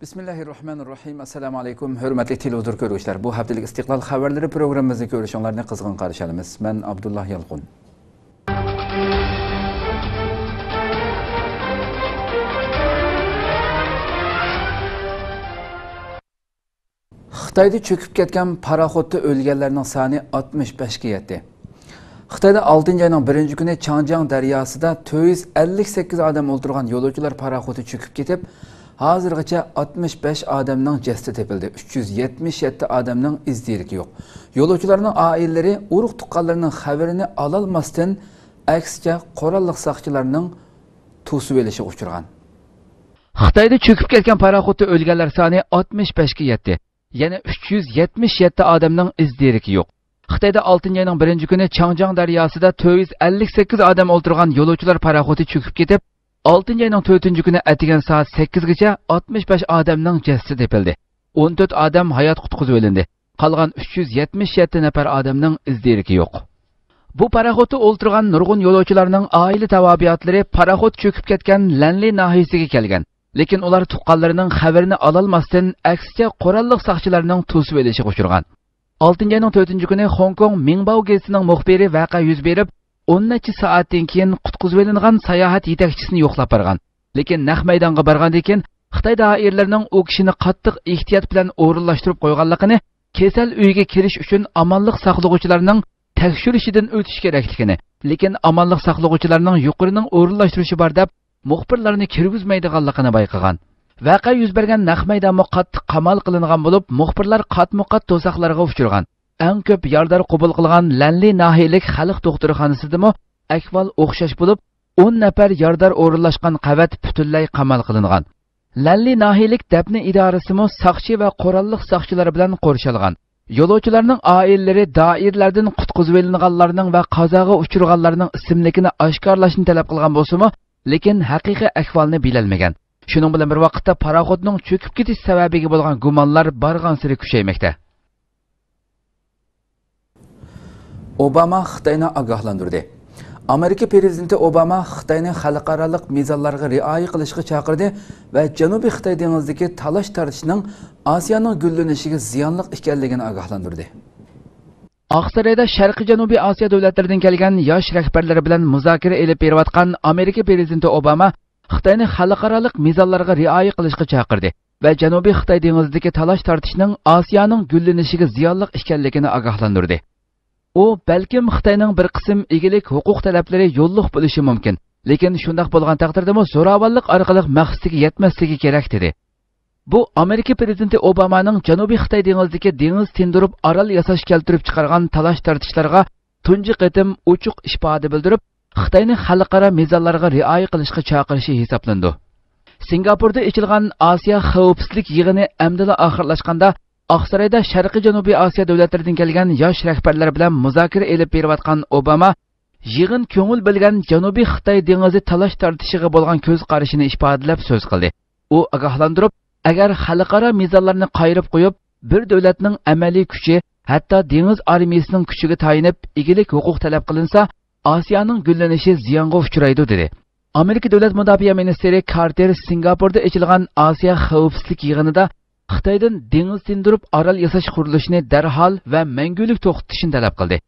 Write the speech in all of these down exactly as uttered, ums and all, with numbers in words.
بىسمىللاھىررەھمانىررەھىم. ئەسسالامۇ ئەلەيكۇم، ھۆرمەتلىك تېلېۋىزور كۆرگۈچىلەر. بۇ ھەپتىلىك ئىستىقلال خەۋەرلىرى پروگراممىمىزنى كۆرۈشۈڭلارنى قىزغىن قارشى ئالىمىز. مەن ئابدۇللا يالقۇن. خىتايدا چۆكۈپ كەتكەن پاراخوتتا ئۆلگەنلەرنىڭ سانى ئاتمىش بەشكە يەتتى. خىتايدا ئالتىنچى ئاينىڭ بىرىنچى كۈنى چاڭجياڭ دەرياسىدا تۆت يۈز ئەللىك سەككىز ئادەم ئولتۇرغان يولۇچىلار پاراخوتى چۆكۈپ كېتىپ، ھازىرغىچە ئاتمىش بەش ئادەمنىڭ جەسىتى تېپىلدى، ئۈچ يۈز يەتمىش يەتتە ئادەمنىڭ ئىز دېرىكى يوق. يولۇچىلارنىڭ ئائىلىلىرى ئۇرۇق تۇغقانلىرىنىڭ خەۋىرىنى ئالالماستىن، ئەكسىچە، قوراللىق ساقچىلارنىڭ توسۇۋېلىشىغا ئۇچرىغان. خىتايدا چۆكۈپ كەتكەن پاراخوتتا ئۆلگەنلەر سانى ئاتمىش بەشكە يەتتى. يەنە ئۈچ يۈز يەتمىش يەتتە ئادەمنىڭ ئىز دېرىكى يوق. خىتايدا ئالتىنچى ئاينىڭ بىرىنچى كۈنى چاڭجياڭ دەرياسىدا تۆت يۈز ئەللىك سەككىز ئادەم ئولتۇرغان يولۇچىلار پاراخوتى چۆكۈپ كېتىپ، ئالتىنچى ئاينىڭ تۆتىنچى كۈنى ئەتىگەن سائەت سەككىزگىچە ئاتمىش بەش ئادەمنىڭ جەسىتى تېپىلدى. ئون تۆت ئادەم ھايات قۇتقۇزۇۋېلىندى. قالغان ئۈچ يۈز يەتمىش يەتتە نەپەر ئادەمنىڭ ئىز دېرىكى يوق. بۇ پاراخوتتا ئولتۇرغان نۇرغۇن يولۇچىلارنىڭ ئائىلە تاۋابىئاتلىرى پاراخوت چۆكۈپ كەتكەن لەنلى ناھىيەسىگە كەلگەن. لېكىن ئۇلار تۇغقانلىرىنىڭ خەۋىرىنى ئالالماستىن، ئەكسىچە، قوراللىق ساقچىلارنىڭ توسۇۋېلىشىغا ئۇچرىغان. ئالتىنچى ئاينىڭ تۆتىنچى كۈنى خوڭكوڭ مىڭباۋ گېزىتىنىڭ مۇخبىرى ۋەقە يۈز بېرىپ، ئون نەچچە سائەتتىن كېيىن قۇتقۇزۇۋېلىنغان ساياھەت يېتەكچىسىنى يوقلاپ بارغان. لېكىن نەق مەيدانغا بارغاندىن كېيىن، خىتاي دائىرىلىرىنىڭ ئۇ كىشىنى قاتتىق ئېھتىيات بىلەن ئورۇنلاشتۇرۇپ قويغانلىقىنى، كېسەل ئۆيىگە كىرىش ئۈچۈن ئامانلىق ساقلىغۇچىلارنىڭ تەكشۈرۈشىدىن ئۆتۈش كېرەكلىكىنى، لېكىن ئامانلىق ساقلىغۇچىلارنىڭ يۇقىرىنىڭ ئورۇنلاشتۇرۇشى بار دەپ، مۇخبىرلارنى كىرگۈزمەيدىغانلىقىنى بايقىغان. ۋەقە يۈز بەرگەن نەق مەيدانمۇ قاتتىق قامال قىلىنغان بولۇپ، مۇخبىرلار قاتمۇ قات توساقلارغا ئۇچرىغان. ئەڭ كۆپ يارىدار قوبۇل قىلغان لەنلى ناھىيەلىك خەلق دوختۇرخانىسىدىمۇ ئەھۋال ئوخشاش بولۇپ، ئون نەپەر يارىدار ئورۇنلاشقان قەۋەت پۈتۈنلەي قامال قىلىنغان. لەنلى ناھىيەلىك دەپنە ئىدارىسىمۇ ساقچى ۋە قوراللىق ساقچىلار بىلەن قورشالغان. يولۇچىلارنىڭ ئائىلىلىرى دائىرىلەردىن قۇتقۇزۇۋېلىنغانلارنىڭ ۋە قازاغا ئۇچرىغانلارنىڭ ئىسىملىكىنى ئاشكارىلاشنى تەلەپ قىلغان بولسىمۇ، لېكىن ھەقىقىي ئەھۋالنى بىلەلمىگەن. شۇنىڭ بىلەن بىر ۋاقىتتا، پاراخوتنىڭ چۆكۈپ كېتىش سەۋەبىگە بولغان گۇمانلار بارغانسېرى كۈچەيمەكتە. ئوباما خىتاينى ئاگاھلاندۇردى. ئامېرىكا پىرېزىدېنتى ئوباما خىتاينى خەلقئارالىق مىزانلارغا رىئايە قىلىشقا چاقىردى ۋە جەنۇبىي خىتاي دېڭىزىدىكى تالاش-تارتىشنىڭ ئاسىيانىڭ گۈللىنىشىگە زىيانلىق ئىكەنلىكىنى ئاگاھلاندۇردى. ئاقسارايدا شەرقىي جەنۇبىي ئاسىيا دۆلەتلىرىدىن كەلگەن ياش رەھبەرلەر بىلەن مۇزاكىرە ئېلىپ بېرىۋاتقان ئامېرىكا پىرېزىدېنتى ئوباما خىتاينى خەلقئارالىق مىزانلارغا رىئايە قىلىشقا چاقىردى ۋە جەنۇبىي خىتاي دېڭىزىدىكى تالاش-تارتىشنىڭ ئاسىيانىڭ گۈللىنىشىگە زىيانلىق ئىكەنلىكىنى ئاگاھلاندۇردى. ئۇ، بەلكىم خىتاينىڭ بىر قىسىم ئىگىلىك ھوقۇق تەلەپلىرى يوللۇق بولۇشى مۇمكىن، لېكىن شۇنداق بولغان تەقدىردىمۇ زوراۋانلىق ئارقىلىق مەقسىتىگە يەتمەسلىكى كېرەك، دېدى. بۇ ئامېرىكا پىرېزىدېنتى ئوبامانىڭ جەنۇبىي خىتاي دېڭىزىدىكى دېڭىز تىندۇرۇپ ئارال ياساش كەلتۈرۈپ چىقارغان تالاش-تارتىشلارغا تۇنجى قېتىم ئوچۇق ئىپادە بىلدۈرۈپ، خىتاينى خەلقئارا مىزانلارغا رىئايە قىلىشقا چاقىرىشى ھېسابلىنىدۇ. سىنگاپوردا ئېچىلغان ئاسىيا خەۋپسىزلىك يىغىنى ئەمدىلا ئاخىرلاشقاندا، ئاقسارايدا شەرقىي جەنۇبىي ئاسىيا دۆلەتلىرىدىن كەلگەن ياش رەھبەرلەر بىلەن مۇزاكىرە ئېلىپ بېرىۋاتقان ئوباما، يىغىن كۆڭۈل بۆلگەن جەنۇبىي خىتاي دېڭىزى تالاش تارتىشىغا بولغان كۆز قارىشىنى ئىپادىلەپ سۆز قىلدى. ئۇ ئاگاھلاندۇرۇپ، ئەگەر خەلقئارا مىزانلارنى قايرىپ قويۇپ، بىر دۆلەتنىڭ ئەمەلىي كۈچى، ھەتتا دېڭىز ئارمىيىسىنىڭ كۈچىگە تايىنىپ ئىگىلىك ھوقۇق تەلەپ قىلىنسا، ئاسىيانىڭ گۈللىنىشى زىيانغا ئۇچرايدۇ، دېدى. ئامېرىكا دۆلەت مۇداپىئە مىنىستىرى كارتېر سىنگاپوردا ئېچىلغان ئاسىيا خەۋپسىزلىك يىغىنىدا خىتايدىن دېڭىز تىندۇرۇپ ئارال ياساش قۇرۇلۇشىنى دەرھال ۋە مەڭگۈلۈك توختىتىشنى تەلەپ قىلدى.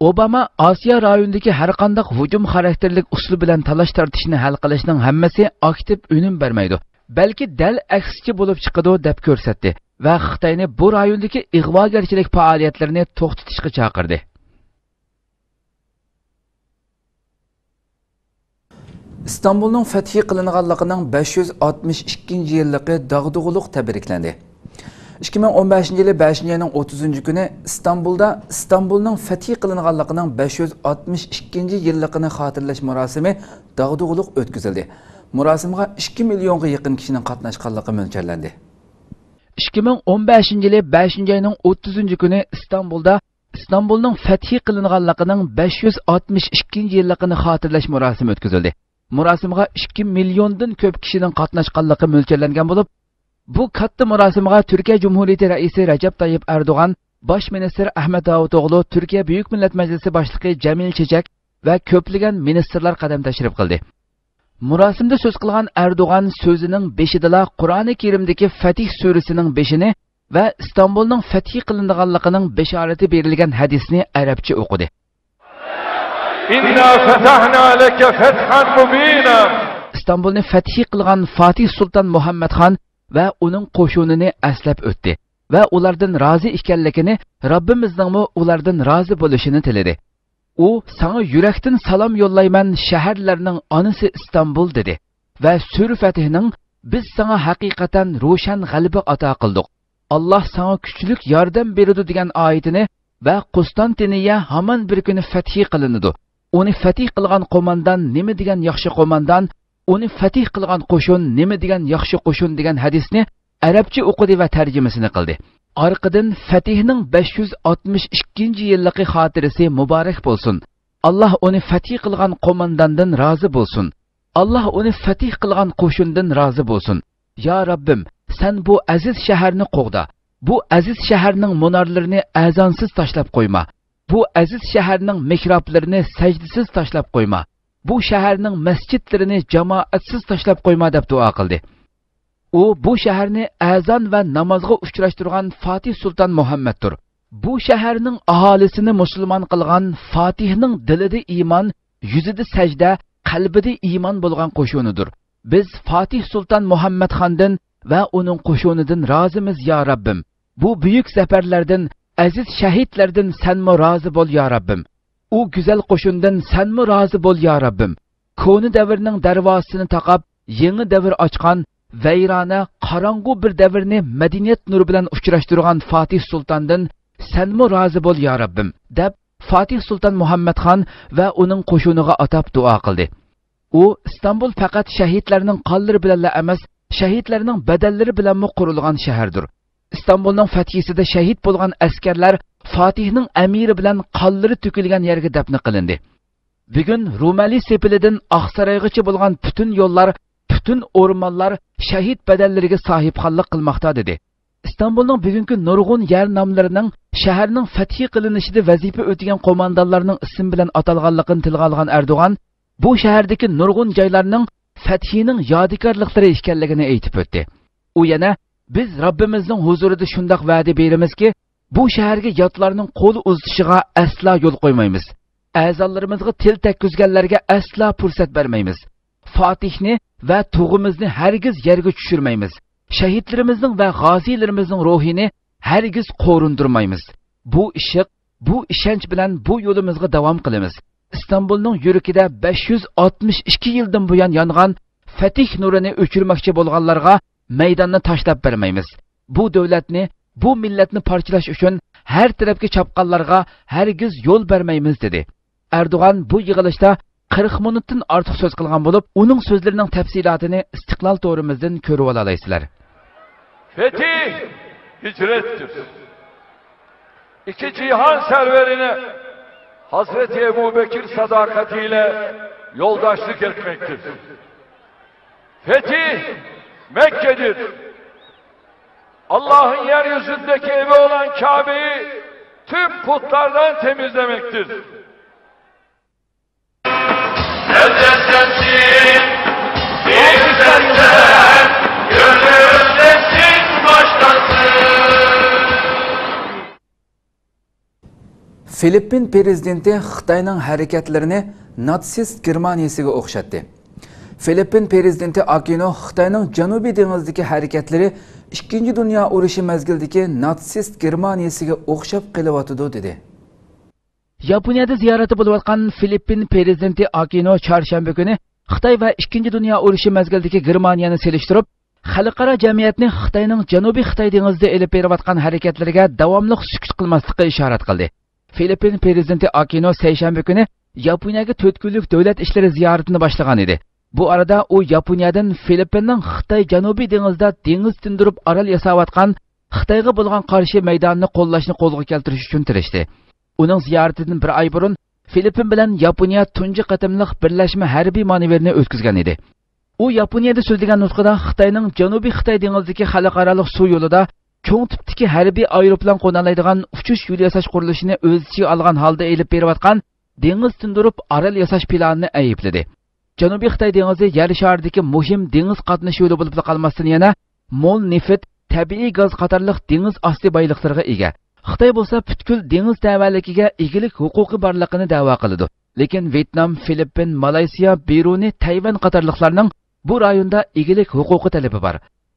ئوباما، ئاسىيا رايونىدىكى ھەرقانداق ھۇجۇم خاراكتېرلىك ئۇسۇل بىلەن تالاش-تارتىشنى ھەل قىلىشنىڭ ھەممىسى ئاكتىپ ئۈنۈم بەرمەيدۇ، بەلكى دەل ئەكسىچە بولۇپ چىقىدۇ، دەپ كۆرسەتتى ۋە خىتاينى بۇ رايوندىكى ئىغۋاگەرچىلىك پائالىيەتلىرىنى توختىتىشقا چاقىردى. ئىستانبۇلنىڭ فەتھى قىلىنغانلىقىنىڭ بەش يۈز ئاتمىش ئىككىنچى يىللىقى داغدۇغىلىق تەبرىكلەندى. ئىككى مىڭ ئون بەشىنچى يىلى بەشىنچى ئاينىڭ ئوتتۇزىنچى كۈنى ئىستانبۇلدا ئىستانبۇلنىڭ فەتھى قىلىنغانلىقىنىڭ بەش يۈز ئاتمىش ئىككىنچى يىللىقىنى خاتىرىلەش مۇراسىمى داغدۇغىلىق ئۆتكۈزۈلدى. مۇراسىمغا ئىككى مىليونغا يېقىن كىشىنىڭ قاتناشقانلىقى مۆلچەرلەندى. ئىككى مىڭ ئون بەشىنچى يىلى بەشىنچى ئاينىڭ ئوتتۇزىنچى كۈنى ئىستانبۇلدا ئىستانبۇلنىڭ فەتھى قىلىنغانلىقىنىڭ بەش يۈز ئاتمىش ئىككىنچى يىللىقىنى خاتىرىلەش مۇراسىمى ئۆتكۈزۈلدى. مۇراسىمغا ئىككى مىليوندىن كۆپ كىشىنىڭ قاتناشقانلىقى مۆلچەرلەنگەن بولۇپ، بۇ كاتتا مۇراسىمغا تۈركىيە جۇمھۇرىيىتى رەئىسى رەجەپ تايىپ ئەردوغان، باش مىنىستىر ئەھمەت داۋۇتئوغلۇ، تۈركىيە بۈيۈك مىللەت مەجلىسى باشلىقى جەمىل چېچەك ۋە كۆپلىگەن مىنىستىرلار قەدەم تەشرىپ قىلدى. مۇراسىمدا سۆز قىلغان ئەردوغان سۆزىنىڭ بېشىدىلا قۇرئانى كەرىمدىكى فەتھ سۈرىسىنىڭ بېشىنى ۋە ئىستانبۇلنىڭ فەتھ قىلىنىدىغانلىقىنىڭ بېشارىتى بېرىلگەن ھەدىسنى ئەرەبچە ئوقۇدى. إنا فتحنا لك فتحا مبينا. ئىستانبۇلنى فەتھ قىلغان فاتىھ سۇلتان مۇھەممەد خان ۋە ئۇنىڭ قوشۇنىنى ئەسلەپ ئۆتتى ۋە ئۇلاردىن رازى ئىكەنلىكىنى، رەببىمىزنىڭمۇ ئۇلاردىن رازى بولۇشىنى تىلىدى. ئۇ، ساڭا يۈرەكتىن سالام يوللايمەن، شەھەرلەرنىڭ ئانىسى ئىستانبۇل، دېدى ۋە سۈرە فەتھنىڭ، بىز ساڭا ھەقىقەتەن روشەن غەلىبە ئاتا قىلدۇق، ئاللاھ ساڭا كۈچلۈك ياردەم بېرىدۇ، دېگەن ئايىتىنى ۋە قۇستانتىنىيە ھامان بىر كۈنى فەتھ قىلىنىدۇ، ئۇنى فەتھ قىلغان قوماندان نېمە دېگەن ياخشى قوماندان، ئۇنى فەتھ قىلغان قوشۇن نېمە دېگەن ياخشى قوشۇن، دېگەن ھەدىسنى ئەرەبچە ئوقۇدى ۋە تەرجىمىسىنى قىلدى. ئارقىدىن، فەتھنىڭ بەش يۈز ئاتمىش ئىككىنچى يىللىقى خاتىرىسى مۇبارەك بولسۇن! ئاللاھ ئۇنى فەتھ قىلغان قومانداندىن رازى بولسۇن! ئاللاھ ئۇنى فەتھ قىلغان قوشۇندىن رازى بولسۇن! يا رەببىم، سەن بۇ ئەزىز شەھەرنى قوغدا! بۇ ئەزىز شەھەرنىڭ مۇنارلىرىنى ئەزانسىز تاشلاپ قويما! بۇ ئەزىز شەھەرنىڭ مېھرابلىرىنى سەجدىسىز تاشلاپ قويما! بۇ شەھەرنىڭ مەسچىتلىرىنى جامائەتسىز تاشلاپ قويما، دەپ دۇئا قىلدى. ئۇ بۇ شەھەرنى ئەزان ۋە نامازغا ئۇچراشتۇرغان فاتىھ سۇلتان مۇھەممەدتۇر. بۇ شەھەرنىڭ ئاھالىسىنى مۇسۇلمان قىلغان، فاتىھنىڭ دىلىدا ئىمان، يۈزىدە سەجدە، قەلبىدە ئىمان بولغان قوشۇنىدۇر. بىز فاتىھ سۇلتان مۇھەممەد خاندىن ۋە ئۇنىڭ قوشۇنىدىن رازىمىز، يا رەببىم! بۇ بۈيۈك زەپەرلەردىن، ئەزىز شەھىدلەردىن سەنمۇ رازى بول، يا رەببىم! ئۇ گۈزەل قوشۇندىن سەنمۇ رازى بول، يا رەببىم! كونا دەۋرنىڭ دەرۋازىسىنى تاقاپ، يېڭى دەۋر ئاچقان، ۋەيرانە، قاراڭغۇ بىر دەۋرنى مەدەنىيەت نۇرى بىلەن ئۇچراشتۇرغان فاتىھ سۇلتاندىن سەنمۇ رازى بول، يا رەببىم! دەپ، فاتىھ سۇلتان مۇھەممەد خان ۋە ئۇنىڭ قوشۇنىغا ئاتاپ دۇئا قىلدى. ئۇ ئىستانبۇل پەقەت شەھىدلەرنىڭ قانلىرى بىلەنلا ئەمەس، شەھىدلەرنىڭ بەدەنلىرى بىلەنمۇ قۇرۇلغان شەھەردۇر. ئىستانبۇلنىڭ فەتھىسىدە شەھىد بولغان ئەسكەرلەر فاتىھنىڭ ئەمىرى بىلەن قانلىرى تۆكۈلگەن يەرگە دەپنە قىلىندى. بۈگۈن رومەلى سېپىلىدىن ئاقسارايغىچە بولغان پۈتۈن يوللار، پۈتۈن ئورمانلار شەھىد بەدەنلىرىگە ساھىبخانلىق قىلماقتا، دېدى. ئىستانبۇلنىڭ بۈگۈنكى نۇرغۇن يەر ناملىرىنىڭ شەھەرنىڭ فەتھى قىلىنىشىدا ۋەزىپە ئۆتىگەن قوماندانلارنىڭ ئىسمى بىلەن ئاتالغانلىقىنى تىلغا ئالغان ئەردوغان، بۇ شەھەردىكى نۇرغۇن جايلارنىڭ فەتھىنىڭ يادىكارلىقلىرى ئىكەنلىكىنى ئېيتىپ ئۆتتى. ئۇ يەنە، بىز رەببىمىزنىڭ ھۇزۇرىدا شۇنداق ۋەدە بېرىمىزكى، بۇ شەھەرگە ياتلارنىڭ قول ئۇزىتىشىغا ئەسلا يول قويمايمىز. ئەزالىرىمىزغا تىل تەگكۈزگەنلەرگە ئەسلا پۇرسەت بەرمەيمىز. فاتىھنى ۋە تۇغىمىزنى ھەرگىز يەرگە چۈشۈرمەيمىز. شەھىدلىرىمىزنىڭ ۋە غازىيلىرىمىزنىڭ روھىنى ھەرگىز قورۇندۇرمايمىز. بۇ ئىشق، بۇ ئىشەنچ بىلەن بۇ يولىمىزغا داۋام قىلىمىز. ئىستانبۇلنىڭ يۈرىكىدە بەش يۈز ئاتمىش ئىككى يىلدىن بۇيان يانغان فەتىھ نۇرىنى ئۆچۈرمەكچى بولغانلارغا مەيداننى تاشلاپ بەرمەيمىز. بۇ دۆلەتنى، بۇ مىللەتنى پارچىلاش ئۈچۈن ھەر تەرەپكە چاپقانلارغا ھەرگىز يول بەرمەيمىز، دېدى. ئەردوغان بۇ يىغىلىشتا قىرىق مىنۇتتىن ئارتۇق سۆز قىلغان بولۇپ، ئۇنىڭ سۆزلىرىنىڭ تەپسىلاتىنى ئىستىقلال تورىمىزدىن كۆرۈۋالالايسىلەر. Fethi hicrettir. İki cihan serverine Hazreti Ebu Bekir sadakatiyle yoldaşlık etmektir. Fetih Mekke'dir. Allah'ın yeryüzündeki evi olan Kabe'yi tüm putlardan temizlemektir. Evde sensin, bir sesler, gönül sensin baştasın. فىلىپپىن پىرېزىدېنتى خىتاينىڭ ھەرىكەتلىرىنى ناتسىست گېرمانىيىسىگە ئوخشاتتى. فىلىپپىن پىرېزىدېنتى ئاكىنو خىتاينىڭ جەنۇبىي دېڭىزدىكى ھەرىكەتلىرى ئىككىنچى دۇنيا ئۇرۇشى مەزگىلىدىكى ناتسىست گېرمانىيىسىگە ئوخشاپ قېلىۋاتىدۇ، دېدى. ياپونىيەدە زىيارەتتە بولۇۋاتقان فىلىپپىن پىرېزىدېنتى ئاكىنو چارشەنبە كۈنى خىتاي ۋە ئىككىنچى دۇنيا ئۇرۇشى مەزگىلىدىكى گېرمانىيەنى سېلىشتۇرۇپ، خەلقئارا جەمئىيەتنى خىتاينىڭ جەنۇبىي خىتاي دېڭىزىدا ئېلىپ بېرىۋاتقان ھەرىكەتلىرىگە داۋاملىق سۈكۈت قىلماسلىققا ئىشارەت قىلدى. فىلىپپىن پىرېزىدېنتى ئاكىنو سەيشەنبە كۈنى ياپونىيەگە تۆت كۈنلۈك دۆلەت ئىشلىرى زىيارىتىنى باشلىغان ئىدى. بۇ ئارىدا ئۇ ياپونىيەدىن فىلىپپىننىڭ خىتاي جەنۇبىي دېڭىزدا دېڭىز تىندۇرۇپ ئارال ياساۋاتقان خىتايغا بولغان قارشى مەيدانىنى قوللاشنى قولغا كەلتۈرۈش ئۈچۈن تىرىشتى. ئۇنىڭ زىيارىتىدىن بىر ئاي بۇرۇن فىلىپپىن بىلەن ياپونىيە تۇنجى قېتىملىق بىرلەشمە ھەربىي مانېۋىرنى ئۆتكۈزگەن ئىدى. ئۇ ياپونىيەدە سۆزلىگەن نۇتقىدا خىتاينىڭ جەنۇبىي خىتاي دېڭىزىدىكى خەلقئارالىق سۇ يولىدا چوڭ تىپتىكى ھەربىي ئايروپىلان قونالايدىغان ئۇچۇش يولى ياساش قۇرۇلۇشىنى ئۆز ئىچىگە ئالغان ھالدا ئېلىپ بېرىۋاتقان دېڭىز تىندۇرۇپ ئارال ياساش پىلانىنى ئەيىبلىدى. جەنۇبىي خىتاي دېڭىزى يەر شارىدىكى مۇھىم دېڭىز قاتنىشىش يولى بولۇپلا قالماستىن، يەنە مول نېفىت، تەبىئىي گاز قاتارلىق دېڭىز ئاستى بايلىقلىرىغا ئىگە. خىتاي بولسا پۈتكۈل دېڭىز تەۋەلىكىگە ئىگىلىك ھوقۇقى بارلىقىنى دەۋا قىلىدۇ. لېكىن ۋيېتنام، فىلىپپىن، مالايسىيا، بىرۇنېي، تەيۋەن قاتارلىقلارنىڭ بۇ رايوندا ئىگىلىك ھوقۇقى تەلىپى بار.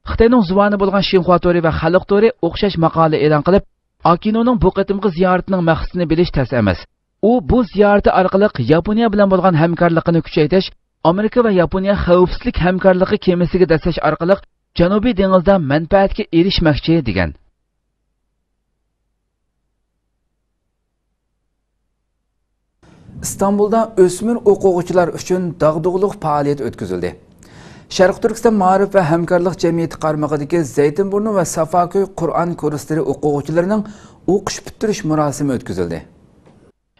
خىتاينىڭ زۇۋانى بولغان شىنخۇا تورى ۋە خەلق تورى ئوخشاش ماقالە ئېلان قىلىپ، ئاكىنونىڭ بۇ قېتىمقى زىيارىتىنىڭ مەقسىتىنى بىلىش تەس ئەمەس. ئۇ بۇ زىيارىتى ئارقىلىق ياپونىيە بىلەن بولغان ھەمكارلىقىنى كۈچەيتىش، ئامېرىكا ۋە ياپونىيە خەۋپسىزلىك ھەمكارلىقى كېمىسىگە دەسسەش ئارقىلىق جەنۇبىي دېڭىزدا مەنپەئەتكە ئېرىشمەكچى، دېگەن. ئىستانبۇلدا ئۆسمۈر ئوقۇغۇچىلار ئۈچۈن داغدۇغىلىق پائالىيەت ئۆتكۈزۈلدى. شەرقىي تۈركىستان مائارىپ ۋە ھەمكارلىق جەمئىيىتى قارمىقىدىكى زەيتىنبۇرنۇ ۋە سافاكۆي قۇرئان كۇرسلىرى ئوقۇغۇچىلىرىنىڭ ئوقۇش پۈتتۈرۈش مۇراسىمى ئۆتكۈزۈلدى.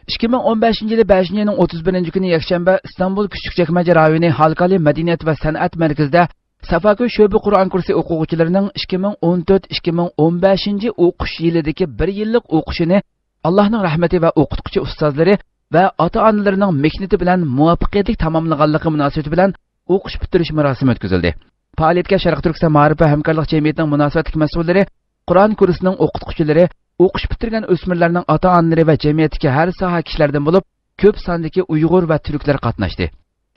ئىككى مىڭ ئون بەشىنچى يىلى بەشىنچى ئاينىڭ ئوتتۇز بىرىنچى كۈنى يەكشەنبە ئىستانبۇل كۈچلۈك چەكمەجە رايونى ھالكالى مەدەنىيەت ۋە سەنئەت مەركىزىدە سافاكۆي شۆبە قۇرئان كۇرسى ئوقۇغۇچىلىرىنىڭ ئىككى مىڭ ئون تۆت، ئىككى مىڭ ئون بەشىنچى ئوقۇش يىلىدىكى بىر يىللىق ئوقۇشىنى ئاللاھنىڭ رەھمىتى ۋە ئوقۇتقۇچى ئۇستازلىرى ۋە ئاتا-ئانىلىرىنىڭ مېھنىتى بىلەن مۇۋەپپەقىيەتلىك تاماملىغانلىقى مۇناسىۋىتى بىلەن ئوقۇش پۈتتۈرۈش مۇراسىمى ئۆتكۈزۈلدى. پائالىيەتكە شەرقىي تۈركىستان مائارىپ ۋە ھەمكارلىق جەمئىيىتىنىڭ مۇناسىۋەتلىك مەسئۇللىرى، قۇرئان كۇرسىنىڭ ئوقۇتقۇچىلىرى، ئوقۇش پۈتتۈرگەن ئۆسمۈرلەرنىڭ ئاتا-ئانىلىرى ۋە جەمئىيەتتىكى ھەر ساھە كىشىلەردىن بولۇپ، كۆپ ساندىكى ئۇيغۇر ۋە تۈركلەر قاتناشتى.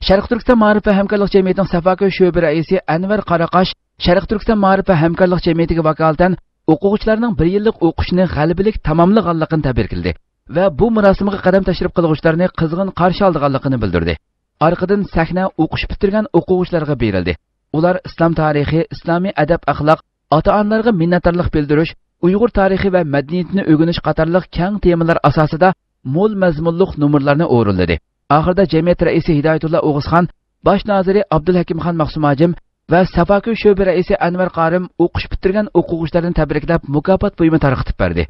شەرقىي تۈركىستان مائارىپ ۋە ھەمكارلىق جەمئىيىتىنىڭ سافاكۆي شۆبە رەئىسى ئەنۋەر قاراقاش شەرقىي تۈركىستان مائارىپ ۋە ھەمكارلىق جەمئىيىتىگە ۋاكالىتەن ئوقۇغۇچىلارنىڭ بىر يىللىق ئوقۇشىنى غەلىبىلىك تاماملىغانلىقىنى تەبرىكلىدى ۋە بۇ مۇراسىمغا قەدەم تەشرىپ قىلغۇچىلارنى قىزغىن قارشى ئالىدىغانلىقىنى بىلدۈردى. ئارقىدىن سەھنە ئوقۇش پۈتتۈرگەن ئوقۇغۇچىلارغا بېرىلدى. ئۇلار ئىسلام تارىخى، ئىسلامىي ئەدەپ-ئەخلاق، ئاتا-ئانىلارغا مىننەتدارلىق بىلدۈرۈش، ئۇيغۇر تارىخى ۋە مەدەنىيىتىنى ئۆگىنىش قاتارلىق كەڭ تېمىلار ئاساسىدا مول مەزمۇنلۇق نومۇرلارنى ئورۇنلىدى. ئاخىرىدا جەمئىيەت رەئىسى ھىدايەتۇللا ئوغۇزخان، باش نازىرى ئابدۇلھەكىمخان مەخسۇمھاجىم ۋە سافاكۆي شۆبە رەئىسى ئەنۋەر قارىم ئوقۇش پۈتتۈرگەن ئوقۇغۇچىلاردىن تەبرىكلەپ، مۇكاپات بۇيۇمى تارقىتىپ بەردى.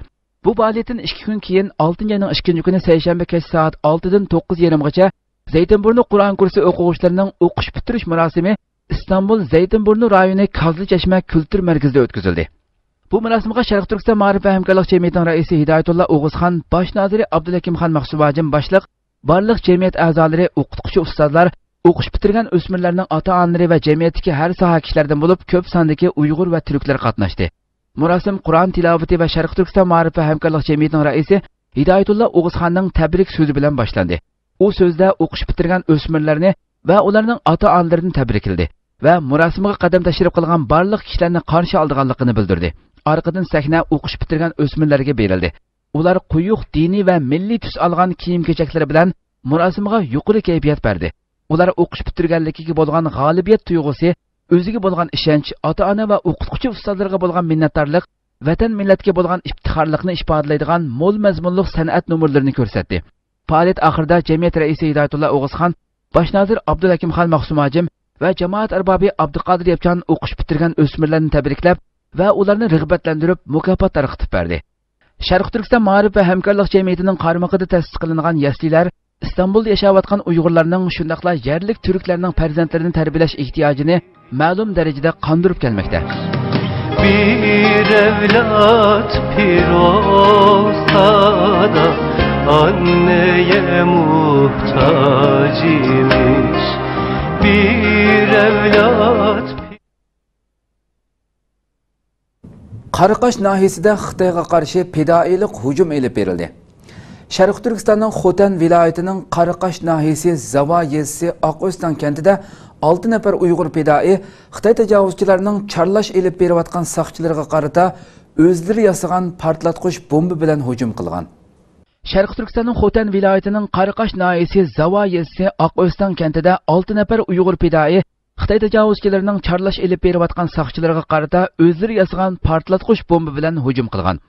بۇ پائالىيەتتىن ئىككى كۈن كېيىن، ئالتىنچى ئاينىڭ ئىككىنچى كۈنى سەيشەنبە كەچ سائەت ئالتىدىن توققۇز يېرىمغىچە زەيتىنبۇرنۇ قۇرئان كۇرسى ئوقۇغۇچىلىرىنىڭ ئوقۇش پۈتتۈرۈش مۇراسىمى ئىستانبۇل زەيتىنبۇرنۇ رايونى كازلى چەشمە كۈلتۈر مەركىزىدە ئۆتكۈزۈلدى. بۇ مۇراسىمغا شەرقىي تۈركىستان مائارىپ ۋە ھەمكارلىق جەمئىيىتىنىڭ رەئىسى ھىدايەتۇللا ئوغۇزخان، باش نازىرى ئابدۇلھەكىمخان مەخسۇمھاجىم باشلىق بارلىق جەمئىيەت ئەزالىرى، ئوقۇتقۇچى ئۇستازلار، ئوقۇش پۈتتۈرگەن ئۆسمۈرلەرنىڭ ئاتا-ئانىلىرى ۋە جەمئىيەتتىكى ھەر ساھە كىشىلەردىن بولۇپ، كۆپ ساندىكى ئۇيغۇر ۋە تۈركلەر قاتناشتى. مۇراسىم قۇرئان تىلاۋىتى ۋە شەرقىي تۈركىستان مائارىپ ۋە ھەمكارلىق جەمئىيىتىنىڭ رەئىسى ھىدايەتۇللا ئوغۇزخاننىڭ تەبرىك سۆزى بىلەن باشلاندى. ئۇ سۆزىدە ئوقۇش پۈتتۈرگەن ئۆسمۈرلەرنى ۋە ئۇلارنىڭ ئاتا-ئانىلىرىنى تەبرىكلىدى ۋە مۇراسىمغا قەدەم تەشرىپ قىلغان بارلىق كىشىلەرنى قارشى ئالىدىغانلىقىنى بىلدۈردى. ئارقىدىن سەھنە ئوقۇش پۈتتۈرگەن ئۆسمۈرلەرگە بېرىلدى. ئۇلار قويۇق دىنىي ۋە مىللىي تۈس ئالغان كىيىم-كېچەكلىرى بىلەن مۇراسىمغا يۇقىرى كەيپىيات بەردى. ئۇلار ئوقۇش پۈتتۈرگەنلىكىگە بولغان غالىبىيەت تۇيغۇسى، ئۆزىگە بولغان ئىشەنچ، ئاتا-ئانا ۋە ئوقۇتقۇچى ئۇستازلىرىغا بولغان مىننەتدارلىق، ۋەتەن مىللەتكە بولغان ئىپتىخارلىقنى ئىپادىلەيدىغان مول مەزمۇنلۇق سەنئەت نومۇرلىرىنى كۆرسەتتى. پائالىيەت ئاخىرىدا جەمئىيەت رەئىسى ھىدايەتۇللا ئوغۇزخان، باش نازىر ئابدۇلھەكىمخان مەخسۇمھاجىم ۋە جامائەت ئەربابى ئابدۇقادىر ياپچان ئوقۇش پۈتتۈرگەن ئۆسمۈرلەرنى تەبرىكلەپ ۋە ئۇلارنى رىغبەتلەندۈرۈپ، مۇكاپات تارقىتىپ بەردى. شەرقىي تۈركىستان مائارىپ ۋە ھەمكارلىق جەمئىيىتىنىڭ قارمىقىدا تەسىس قىلىنغان يەسلىلەر ئىستانبۇلدا ياشاۋاتقان ئۇيغۇرلارنىڭ، شۇنداقلا يەرلىك تۈركلەرنىڭ پەرزەنتلىرىنى تەربىيەلەش ئېھتىياجىنى مەلۇم دەرىجىدە قاندۇرۇپ كەلمەكتە. بىر ئەۋلاد پىر ئولسا دا ئاننىيە موھتاج ئىمىش. بىر ئەۋلاد قاراقاش ناھىيەسىدە خىتايغا قارشى پىدائىيلىق ھۇجۇم ئېلىپ بېرىلدى. شەرقىي تۈركىستاننىڭ خوتەن ۋىلايىتىنىڭ قاراقاش ناھىيەسى زاۋا يېزىسى ئاقئۆستەڭ كەنتىدە ئالتە نەپەر ئۇيغۇر پىدائىي خىتاي تاجاۋۇزچىلارنىڭ چارلاش ئېلىپ بېرىۋاتقان ساقچىلىرىغا قارىتا ئۆزلىرى ياسىغان پارتلاتقۇچ بومبا بىلەن ھۇجۇم قىلغان. شەرقىي تۈركىستاننىڭ خوتەن ۋىلايىتىنىڭ قاراقاش ناھىيەسى زاۋا يېزىسى ئاقئۆستەڭ كەنتىدە ئالتە نەپەر ئۇيغۇر پىدائىي خىتاي تاجاۋۇزچىلىرىنىڭ چارلاش ئېلىپ بېرىۋاتقان ساقچىلىرىغا قارىتا ئۆزلىرى ياسىغان پارتلاتقۇچ بومبا بىلەن ھۇجۇم قىلغان.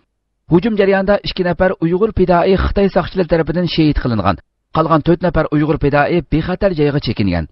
ھۇجۇم جەريانىدا ئىككى نەپەر ئۇيغۇر پىدائىي خىتاي ساقچىلىرى تەرىپىدىن شېھىت قىلىنغان. قالغان تۆت نەپەر ئۇيغۇر پىدائىي بىخەتەر جايغا چېكىنگەن.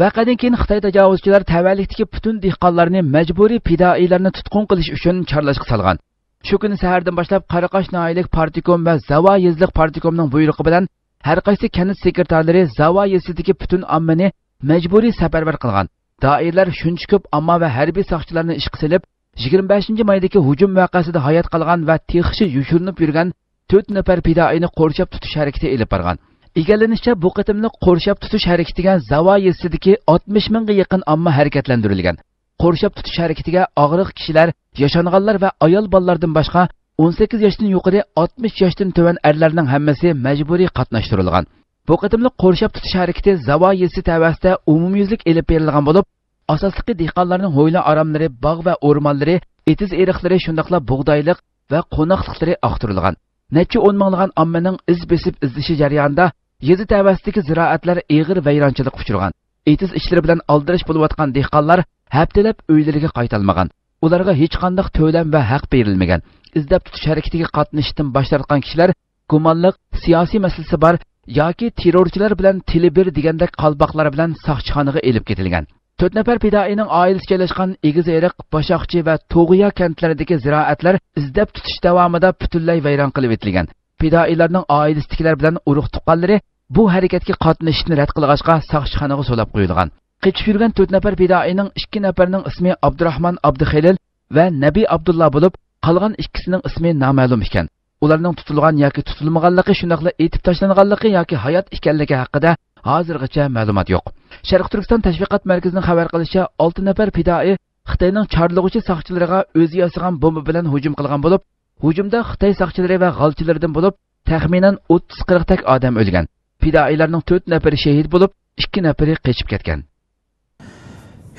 ۋەقەدىن كېيىن خىتاي تاجاۋۇزچىلار تەۋەلىكتىكى پۈتۈن دېھقانلارنى مەجبۇرىي پىدائىيلارنى تۇتقۇن قىلىش ئۈچۈن چارلاشقا سالغان. شۇ كۈنى سەھەردىن باشلاپ قاراقاش ناھىيەلىك پارتكوم ۋە زاۋا يېزىلىق پارتكومنىڭ بۇيرۇقى بىلەن ھەر قايسى كەنت سېكرېتارلىرى زاۋا يېزىسىدىكى پۈتۈن ئاممىنى مەجبۇرىي سەپەرۋەر قىلغان. دائىرىلەر شۇنچە كۆپ ئامما ۋە ھەربىي ساقچىلارنى ئىشقا سېلىپ، يىگىرمە بەشىنچى مايدىكى ھۇجۇم ۋەقەسىدە ھايات قالغان ۋە تېخىچە يوشۇرۇنۇپ يۈرگەن تۆت نەپەر پىدائىينى قورشاپ تۇتۇش ھەرىكىتى ئېلىپ بارغان. ئىگىلىنىشىچە، بۇ قېتىملىق قورشاپ تۇتۇش ھەرىكىتىگە زاۋا يېزىسىدىكى ئاتمىش مىڭغا يېقىن ئامما ھەرىكەتلەندۈرۈلگەن. قورشاپ تۇتۇش ھەرىكىتىگە ئاغرىق كىشىلەر، ياشانغانلار ۋە ئايال بالىلاردىن باشقا، ئون سەككىز ياشتىن يۇقىرى، ئاتمىش ياشتىن تۆۋەن ئەرلەرنىڭ ھەممىسى مەجبۇرىي قاتناشتۇرۇلغان. بۇ قېتىملىق قورشاپ تۇتۇش ھەرىكىتى زاۋا يېزىسى تەۋەسىدە ئومۇميۈزلۈك ئېلىپ بېرىلغان بولۇپ، ئاساسلىقى دېھقانلارنىڭ ھويلا ئاراملىرى، باغ ۋە ئورمانلىرى، ئېتىز ئېرىقلىرى، شۇنداقلا بۇغدايلىق ۋە قوناقلىقلىرى ئاختۇرۇلغان. نەچچە ئون مىڭلىغان ئاممىنىڭ ئىز بېسىپ ئىزدىشى جەريانىدا يېزا تەۋەسىدىكى زىرائەتلەر ئېغىر ۋەيرانچىلىققا ئۇچرىغان. ئېتىز ئىشلىرى بىلەن ئالدىراش بولۇۋاتقان دېھقانلار ھەپتىلەپ ئۆيلىرىگە قايتالمىغان. ئۇلارغا ھېچقانداق تۆلەم ۋە ھەق بېرىلمىگەن. ئىزدەپ تۇتۇش ھەرىكىتىگە قاتنىشىشتىن باش تارتقان كىشىلەر گۇمانلىق، سىياسىي مەسىلىسى بار ياكى تېررورچىلار بىلەن تىلى بىر دېگەندەك قالپاقلار بىلەن ساقچىخانىغا ئېلىپ كېتىلگەن. تۆت نەپەر پىدائىينىڭ ئائىلىسى جايلاشقان ئېگىز ئېرىق، باشاقچى ۋە توغۇيا كەنتلىرىدىكى زىرائەتلەر ئىزدەپ تۇتۇش داۋامىدا پۈتۈنلەي ۋەيران قىلىۋېتىلگەن. پىدائىيلارنىڭ ئائىلىسىدىكىلەر بىلەن ئۇرۇق تۇغقانلىرى بۇ ھەرىكەتكە قاتنىشىشنى رەت قىلغاچقا، ساقچىخانىغا سولاپ قويۇلغان. قېچىپ يۈرگەن تۆت نەپەر پىدائىينىڭ ئىككى نەپىرىنىڭ ئىسمى ئابدۇراخمان ئابدۇخېلىل ۋە نەبى ئابدۇللا بولۇپ، قالغان ئىككىسىنىڭ ئىسمى نامەلۇم ئىكەن. ئۇلارنىڭ تۇتۇلغان ياكى تۇتۇلمىغانلىقى، شۇنداقلا ئېتىپ تاشلانغانلىقى ياكى ھايات ئىكەنلىكى ھەققىدە ھازىرغىچە مەلۇمات يوق. شەرقىي تۈركىستان تەشۋىقات مەركىزىنىڭ خەۋەر قىلىشىچە، ئالتە نەپەر پىدائىي خىتاينىڭ چارلىغۇچى ساقچىلىرىغا ئۆزى ياسىغان بومبا بىلەن ھۇجۇم قىلغان بولۇپ، ھۇجۇمدا خىتاي ساقچىلىرى ۋە غالچىلىرىدىن بولۇپ، تەخمىنەن ئوتتۇز قىرىقتەك ئادەم ئۆلگەن. پىدائىيلارنىڭ تۆت نەپىرى شېھىت بولۇپ، ئىككى نەپىرى قېچىپ كەتكەن.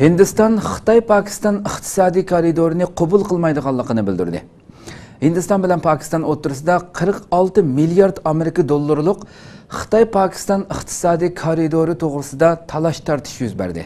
ھىندىستان خىتاي-پاكىستان ئىقتىسادىي كارىدورىنى قوبۇل قىلمايدىغانلىقىنى بىلدۈردى. ھىندىستان بىلەن پاكىستان ئوتتۇرىسىدا قىرىق ئالتە مىليارد ئامېرىكا دوللىرىلىق خىتاي-پاكىستان ئىقتىسادىي كارىدورى توغرىسىدا تالاش-تارتىش يۈز بەردى.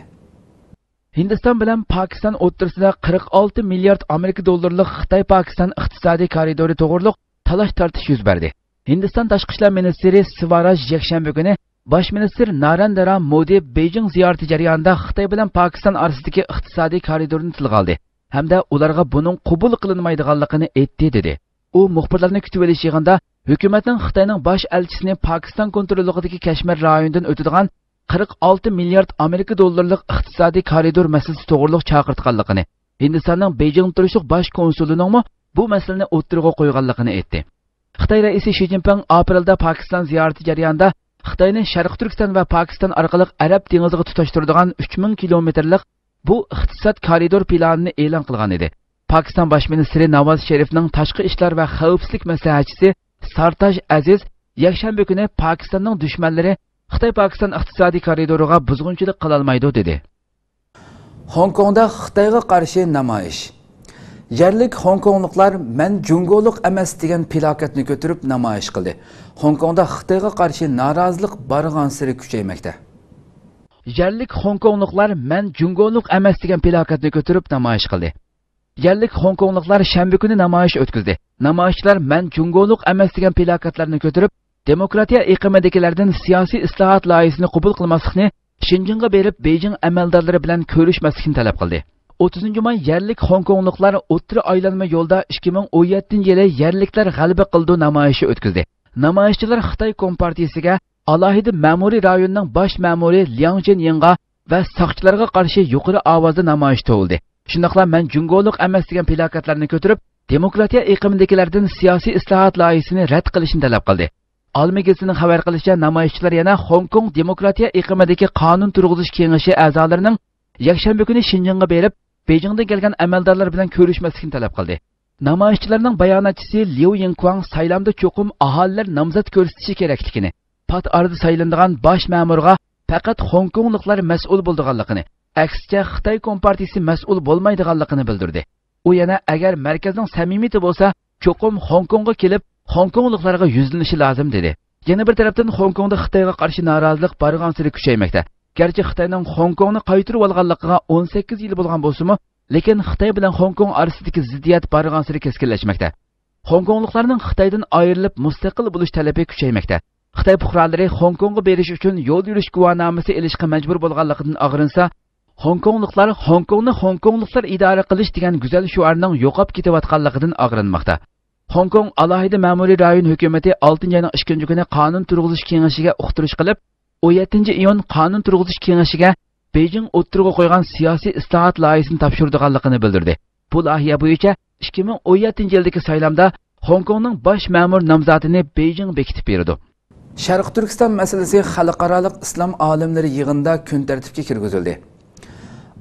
ھىندىستان بىلەن پاكىستان ئوتتۇرىسىدا قىرىق ئالتە مىليارد ئامېرىكا دوللىرىلىق خىتاي-پاكىستان ئىقتىسادىي كارىدورى توغرىلىق تالاش-تارتىش يۈز بەردى. ھىندىستان تاشقى ئىشلار مىنىستىرى سىۋاراج يەكشەنبە كۈنى باش مىنىستىر نارېندرا مودى بېيجىڭ زىيارىتى جەريانىدا خىتاي بىلەن پاكىستان ئارىسىدىكى ئىقتىسادىي كارىدورنى تىلغا ئالدى ھەمدە ئۇلارغا بۇنىڭ قوبۇل قىلىنمايدىغانلىقىنى ئېيتتى، دېدى. ئۇ مۇخبىرلارنى كۈتۈۋېلىش يىغىنىدا ھۆكۈمەتنىڭ خىتاينىڭ باش ئەلچىسىنى پاكىستان كونتروللۇقىدىكى كەشمىر رايونىدىن ئۆتىدىغان قىرىق ئالتە مىليارد ئامېرىكا دوللىرىلىق ئىقتىسادىي كارىدور مەسىلىسى توغرۇلۇق چاقىرتقانلىقىنى، ھىندىستاننىڭ بېيجىڭدا تۇرۇشلۇق باش كونسۇلىنىڭمۇ بۇ مەسىلىنى ئوتتۇرىغا قويغانلىقىنى ئېيتتى. خىتاي رەئىسى شى جىنپىڭ ئاپرېلدا پاكىستان زىيارىتى جەريانىدا خىتاينى شەرقىي تۈركىستان ۋە پاكىستان ئارقىلىق ئەرەب دېڭىزىغا تۇتاشتۇرىدىغان ئۈچ مىڭ كىلومېتىرلىق بۇ ئىقتىساد كارىدور پىلانىنى ئېلان قىلغان ئىدى. پاكىستان باش مىنىستىرى ناۋاز شېرىفنىڭ تاشقى ئىشلار ۋە خەۋپسىزلىك مەسلىھەتچىسى سارتاج ئەزىز يەكشەنبە كۈنى پاكىستاننىڭ دۈشمەنلىرى خىتاي-پاكىستان ئىقتىسادىي كارىدورىغا بۇزغۇنچىلىق قىلالمايدۇ، دېدى. خوڭكوڭدا خىتايغا قارشى نامايىش. يەرلىك خوڭكوڭلۇقلار «مەن جۇڭگولۇق ئەمەس» دېگەن پىلاكاتنى كۆتۈرۈپ نامايىش قىلدى. خوڭكوڭدا خىتايغا قارشى نارازىلىق بارغانسېرى كۈچەيمەكتە. يەرلىك خوڭكوڭلۇقلار «مەن جۇڭگولۇق ئەمەس» دېگەن پىلاكاتنى كۆتۈرۈپ نامايىش قىلدى. يەرلىك خوڭكوڭلۇقلار شەنبە كۈنى نامايىش ئۆتكۈزدى. نامايىشچىلار «مەن جۇڭگولۇق ئەمەس» دېگەن پىلاكاتلارنى كۆتۈرۈپ، دېموكراتىيە ئېقىمىدىكىلەردىن سىياسىي ئىسلاھات لايىھىسىنى قوبۇل قىلماسلىقنى، شىنجىڭغا بېرىپ بېيجىڭ ئەمەلدارلىرى بىلەن كۆرۈشمەسلىكنى تەلەپ قىلدى. ئوتتۇزىنچى ماي يەرلىك خوڭكوڭلۇقلار ئوتتۇرا ئايلانما يولدا ئىككى مىڭ ئون يەتتىنچى يىلى يەرلىكلەر غەلىبە قىلىدۇ نامايىشى ئۆتكۈزدى. نامايىشچىلار خىتاي كومپارتىيىسىگە ئالاھىدە مەمۇرىي رايوننىڭ باش مەمۇرى لياڭ جېنيىڭغا ۋە ساقچىلارغا قارشى يۇقىرى ئاۋازدا نامايىش توۋلىدى. شۇنداقلا «مەن جۇڭگولۇق ئەمەس» دېگەن پىلاكاتلارنى كۆتۈرۈپ، دېموكراتىيە ئېقىمىدىكىلەردىن سىياسىي ئىسلاھات لايىھىسىنى رەت قىلىشنى تەلەپ قىلدى. ئالما گېزىتىنىڭ خەۋەر قىلىشىچە، نامايىشچىلار يەنە خوڭكوڭ دېموكراتىيە ئېقىمىدىكى قانۇن تۇرغۇزۇش كېڭىشى ئەزالىرىنىڭ يەكشەنبە كۈنى شىنجىڭغا بېرىپ، بېيجىڭدىن كەلگەن ئەمەلدارلار بىلەن كۆرۈشمەسلىكىنى تەلەپ قىلدى. نامايىشچىلارنىڭ باياناتچىسى ليۇ يىڭكۇاڭ سايلامدا چوقۇم ئاھالىلەر نامزات كۆرسىتىشى كېرەكلىكىنى، پات ئارىدا سايلىنىدىغان باش مەمۇرغا پەقەت خوڭكوڭلۇقلار مەسئۇل بولىدىغانلىقىنى، ئەكسىچە خىتاي كومپارتىيىسى مەسئۇل بولمايدىغانلىقىنى بىلدۈردى. ئۇ يەنە، ئەگەر مەركەزنىڭ سەمىمىيىتى بولسا، چوقۇم خوڭكوڭغا كېلىپ، خوڭكوڭلۇقلارغا يۈزلىنىشى لازىم، دېدى. يەنە بىر تەرەپتىن، خوڭكوڭدا خىتايغا قارشى نارازىلىق بارغانسېرى كۈچەيمەكتە. گەرچە خىتاينىڭ خوڭكوڭنى قايتۇرۇۋالغانلىقىغا ئون سەككىز يىل بولغان بولسىمۇ، لېكىن خىتاي بىلەن خوڭكوڭ ئارىسىدىكى زىددىيەت بارغانسېرى كەسكىنلەشمەكتە. خوڭكوڭلۇقلارنىڭ خىتايدىن ئايرىلىپ مۇستەقىل بولۇش تەلىپى كۈچەيمەكتە. خىتاي پۇقرالىرى خوڭكوڭغا بېرىش ئۈچۈن يول يۈرۈش گۇۋاھنامىسى ئېلىشقا مەجبۇر بولغانلىقىدىن ئاغرىنسا، خوڭكوڭلۇقلار «خوڭكوڭنى خوڭكوڭلۇقلار ئىدارە قىلىش» دېگەن گۈزەل شوئارنىڭ يوقاپ كېتىۋاتقانلىقىدىن ئاغرىنماقتا. خوڭكوڭ ئالاھىدە مەمۇرىي رايون ھۆكۈمىتى ئالتىنچى ئاينىڭ ئىككىنچى كۈنى قانۇن تۇرغۇزۇش كېڭىشىگە ئۇقتۇرۇش قىلىپ، ئون يەتتىنچى ئىيۇن قانۇن تۇرغۇزۇش كېڭىشىگە بېيجىڭ ئوتتۇرىغا قويغان سىياسىي ئىسلاھات لايىھىسىنى تاپشۇرىدىغانلىقىنى بىلدۈردى. بۇ لايىھە بويىچە ئىككى مىڭ ئون يەتتىنچى يىلدىكى سايلامدا خوڭكوڭنىڭ باش مەمۇر نامزاتىنى بېيجىڭ بېكىتىپ بېرىدۇ. شەرقىي تۈركىستان مەسىلىسى خەلقئارالىق ئىسلام ئالىملىرى يىغىنىدا كۈن تەرتىپكە كىرگۈزۈلدى.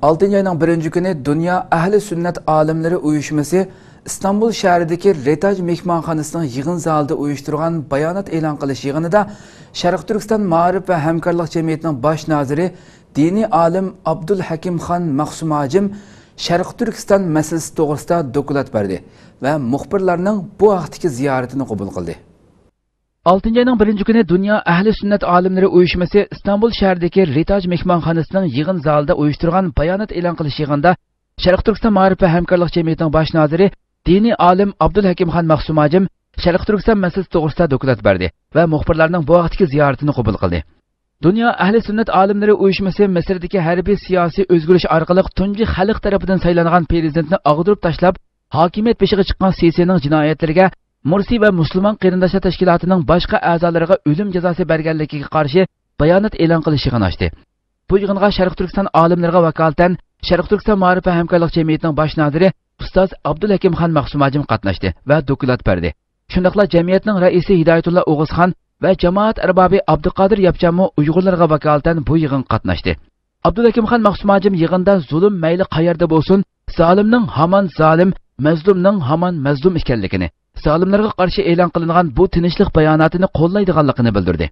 ئالتىنچى ئاينىڭ بىرىنچى كۈنى دۇنيا ئەھلى سۈننەت ئالىملىرى ئۇيۇشمىسى ئىستانبۇل شەھىرىدىكى رېتاج مېھمانخانىسىنىڭ يىغىن زالىدا ئۇيۇشتۇرغان بايانات ئېلان قىلىش يىغىنىدا شەرقىي تۈركىستان مائارىپ ۋە ھەمكارلىق جەمئىيىتىنىڭ باش نازىرى، دىنىي ئالىم ئابدۇلھەكىمخان مەخسۇم ھاجىم شەرقىي تۈركىستان مەسىلىسى توغرىسىدا دوكلات بەردى ۋە مۇخبىرلارنىڭ بۇ ھەقتىكى زىيارىتىنى قوبۇل قىلدى. ئالتىنچى ئاينىڭ بىرىنچى كۈنى دۇنيا ئەھلى سۈننەت ئالىملىرى ئۇيۇشمىسى ئىستانبۇل شەھىرىدىكى رېتاج مېھمانخانىسىنىڭ يىغىن زالىدا ئۇيۇشتۇرغان بايانات ئېلان قىلىش يىغىنىدا شەرقىي تۈركىستان مائارىپ ۋە ھەمكارلىق جەمئىيىتىنىڭ باش نازىرى، دىنىي ئالىم ئابدۇلھەكىمخان مەخسۇم ھاجىم شەرقىي تۈركىستان مەسىلىسى توغرىسىدا دوكلات بەردى ۋە مۇخبىرلارنىڭ بۇ ھەقتىكى زىيارىتىنى قوبۇل قىلدى. دۇنيا ئەھلى سۈننەت ئالىملىرى ئۇيۇشمىسى مىسىردىكى ھەربىي سىياسىي ئۆزگىرىش ئارقىلىق تۇنجى خەلق تەرىپىدىن سايلانغان پىرېزىدېنتنى ئاغدۇرۇپ تاشلاپ، ھاكىمىيەت بېشىغا چىققان سىسىنىڭ جىنايەتلىرىگە، مۇرسى ۋە مۇسۇلمان قېرىنداشلار تەشكىلاتىنىڭ باشقا ئەزالىرىغا ئۆلۈم جازاسى بەرگەنلىكىگە قارشى بايانات ئېلان قىلىش يىغىنى ئاچتى. بۇ يىغىنغا شەرقىي تۈركىستان ئالىملىرىغا ۋاكالىتەن شەرقىي تۈركىستان مائارىپ ۋە ھەمكارلىق جەمئىيىتىنىڭ باش نازىرى ئۇستاز ئابدۇلھەكىمخان مەخسۇم ھاجىم قاتناشتى ۋە دوكلات بەردى. شۇنداقلا جەمئىيەتنىڭ رەئىسى ھىدايەتۇللا ئوغۇزخان ۋە جامائەت ئەربابى ئابدۇقادىر ياپچانمۇ ئۇيغۇرلارغا ۋاكالىتەن بۇ يىغىنغا قاتناشتى. ئابدۇلھەكىمخان مەخسۇم ھاجىم يىغىندا زۇلۇم مەيلى قەيەردە بولسۇن، زالىمنىڭ ھامان زالىم، مەزلۇمنىڭ ھامان مەزلۇم ئىكەنلىكىنى، زالىملارغا قارشى ئېلان قىلىنغان بۇ تىنچلىق باياناتىنى قوللايدىغانلىقىنى بىلدۈردى.